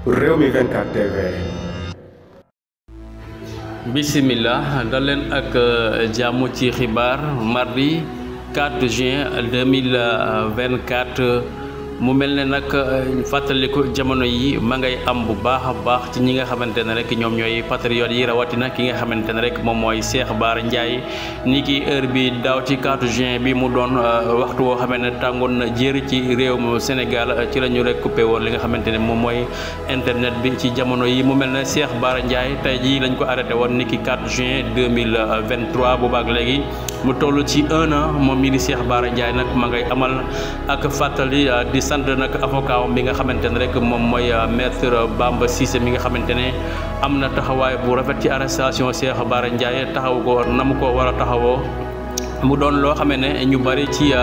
Rewmi 24 TV. Bismillah dal leen ak jàmm ci xibaar mardi 4 juin 2024 mu mel ne nag fàttaliku jamono yi ma ngay am bu baax a baax ci ñi nga xamante ne rek ñoom ñooy patriotes yi rawatina ki nga xamante ne rek moom mooy Cheikh Bara Ndiaye ni ki heure bi daaw ci 4 juin bi mu doon waxtu woo xamee ne tàngoon na jër ci réewum Sénégal ci la ñu rek coupé woon li nga xamante ne moom mooy internet bi ci jamono yi mu mel ne Cheikh Bara Ndiaye tey jii lañ ko arrêté woon ni ki 4 juin 2023 boobaak léegi mu toll ci 1 an moom mii di Cheikh Bara Ndiaye nag ma ngay amal ak fàttali di sant nag avocat bi nga xamante ne rek moom mooy maître Bamba Cissé mi nga xamante ne am na taxawaay bu rafet ci arrestation Cheikh Bara Ndiaye taxaw ko na mu ko war a taxawoo mu doon loo xamee ne ñu bari ci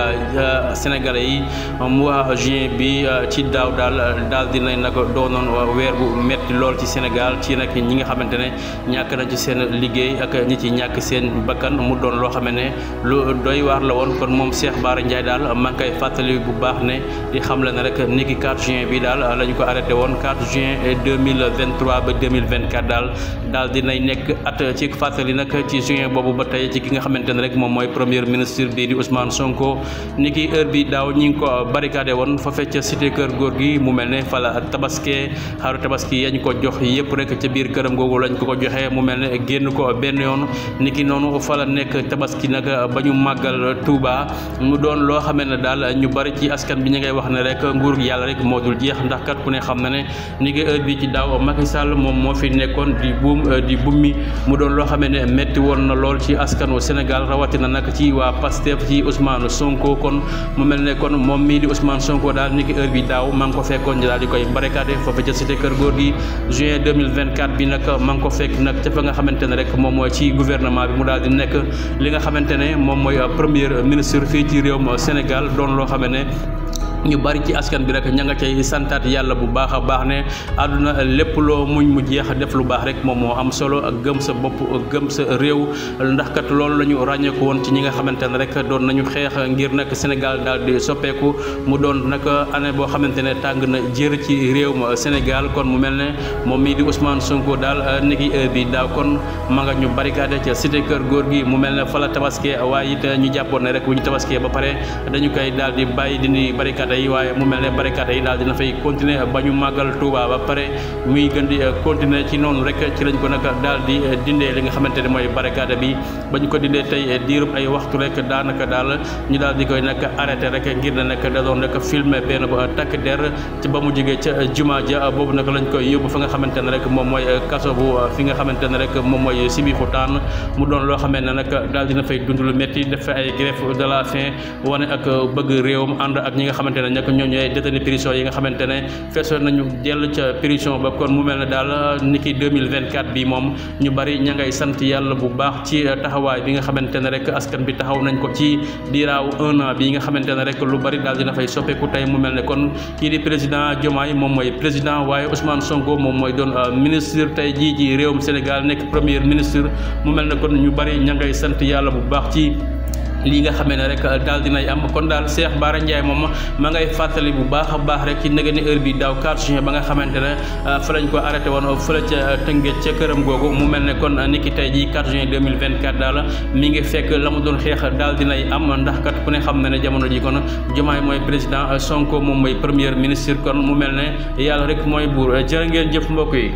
sénégalais yi mois juin bi ci daaw daal dinañ nag doonoon weer bu metti lool ci Sénégal ci nag ñi nga xamante ne ñàkk nañ ci seen liggéey ak ñi ci ñàkk seen bakkan mu doon loo xamee ne lu doy waar la woon kon moom Cheikh Bara Ndiaye daal maa ngi koy fàttali bu baax ne di xamle ne rek niki 4 juin bi daal la ñu ko arrêté woon 4 juin 2023 ba 2024 daal dinay nekk at ci fàttali nag ci juin boobu ba tey ci ki nga xamante ne rek moom mooy premier ministre bii di Ousmane Sonko ni ki heure bi daaw ñi ngi ko barricadé woon fa fecc cité kër góor gi mu mel ne fa la tabaski xaru tabaski yañ ko jox yëpp rek ca biir këram googu lañ ko joxee mu mel ne génn ko benn yoon ni ki noonu fa la nekk tabaski nag ba ñu màggal Touba mu doon loo xamee ne daal ñu bari ci askan bi ñu ngay wax ne rek nguur yàlla rek moo dul jeex ndax kat ku ne xam na ne ni ki heure bi ci daaw Macky Sall moom moo fi nekkoon di bummi mu doon loo xamee ne metti woon na lool ci askanu Sénégal rawatina nag ci waa Pastef ci Ousmane Sonko kon mu mel ne kon moom mii di Ousmane Sonko daal ni ki heure bi daaw maa ngi ko fekkoon daal di koy barricadé foofu ca cité kër góor gi juin 2024 bi nag maa ngi ko fekk nag ca fa nga xamante ne rek moom mooy ci gouvernement bi mu daal di nekk li nga xamante ne moom mooy premier ministre fii ci réewum Sénégal doon loo xam ne ñu bari ci askan bi rek ña nga cay santaat yàlla bu baax a baax ne àdduna lépp loo muñ mu jeex def lu baax rek moom moo am solo ak gëm sa bopp gëm sa réew ndax kat loolu la ñu ràññeeku woon ci ñi nga xamante ne rek doon nañu xeex ngir nag Sénégal daal di soppeeku mu doon nag année boo xamante ne tàng na jër ci réewum Sénégal kon mu mel ne moom mii di Ousmane Sonko daal niki heure bi daaw kon ma nga ñu barricadé ca cité kër góor gi mu mel ne fa la tabaskee waaye it ñu jàppoon ne rek bu ñu tabaskee ba pare dañu koy daal di bàyyi dindi barricade yi waaye mu mel ne barricade yi daal dina fay continuer ba ñu màggal Touba ba pare muy gën di continuer ci noonu rek ci lañ ko nag daal di dindee li nga xamante ne mooy barricade bi ba ñu ko dindee tey diirub ay waxtu rek daanaka daal ñu daal di koy nag arrêté rek ngir ne nag da doon rek filmer benn ba takk der ci ba mu jógee ca juma ja boobu nag lañ koy yóbbu fa nga xamante ne rek moom mooy kaso bu fi nga xamante ne rek moom mooy Sébikotane mu doon loo xamee ne nag daal dina fay dund lu métti def fa ay grève de la faim wane ak bëgg réewam ànd ak ñi nga xamante ne ñoo ñooy détenu prison yi nga xamante ne feesoon nañu dell ca prison ba kon mu mel ne daal niki 2024 bi moom ñu bari ña ngay sant yàlla bu baax ci taxawaay bi nga xamante ne rek askan bi taxaw nañ ko ci diiraaw 1 an bi nga xamante ne rek lu bari daal dina fay soppeeku tey mu mel ne kon kii di président Diomaye moom mooy président waaye Ousmane Sonko moom mooy doon ministre tey jii ci réewum Sénégal nekk premier ministre mu mel ne kon ñu bari ña ngay sant yàlla bu baax ci lii nga xamee ne rek daal dinay am kon daal Cheikh Bara Ndiaye moom ma ngay fàttali bu baax a baax rek ci ndege heure bi daaw 4 juin ba nga xamante ne fa lañ ko arrêté woon fële ca Tëngéej ca këram googu mu mel ne kon niki tey jii 4 juin 2024 daal mi ngi fekk la mu doon xeex daal dinay am ndax kat ku ne xam na ne jamono ji kon Diomaye mooy président Sonko moom mooy premier ministre kon mu mel ne yàlla rek mooy buur jërë ngeen jëf mbokk yi.